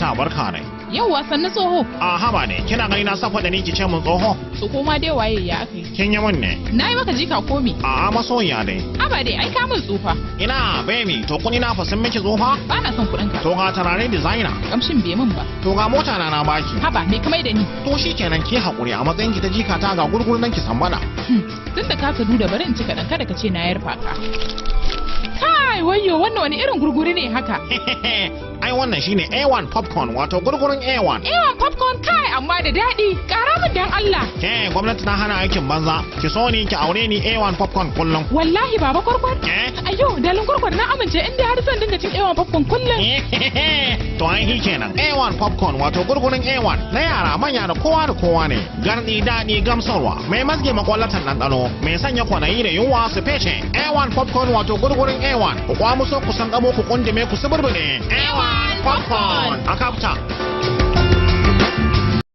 Jikata, barka ne. Yauwa, sannu tsoho. A haba ne, kina gani na safa da ni ki ce mun tsoho. Su koma dai waye, ya aka yi? Kin yi mun ne. Na yi maka jika ko me? A masoyiya dai. Haba dai, ai ka mun tsufa. Ina baby, to kuni na fa sun miki tsufa? Ba na son kuɗin ka. To ga tarare designer. Kamshin bai min ba. To ga mota na na baki. Haba, me ka mai da ni? To shikenan, ki hakuri, a matsayin ki ta jikata ga gurgurun nan ki sambana. Tun da ka sadu da bari in ci kaɗan, kada ka ce na yarfa ka. Kai, wayyo, wannan wani irin gurguri ne haka? Ai wannan shine A1 popcorn, wato gurgurun A1. A1 popcorn, kai, amma da daɗi. Ƙara min dan Allah. Ke gwamnati na hana aikin banza. Ki so ni ki aure ni, A1 popcorn kullum. Wallahi baba kwarkwar. Ke? Ayyo, dalin kwarkwar, na amince inda har zan dinga cin A1 popcorn kullum. To ai shi kenan. A1 popcorn, wato gurgurun A1 na yara, manya da kowa da kowa ne. Gardi, daɗi, gamsarwa. Mai mazge makwallatan ɗanɗano, mai sanya kwanayi da yunwa su fece. A1 popcorn, wato gurgurun A1. Ku kwamuso, ku san ku kundume, ku suburbune. A1 popcorn. A kafta.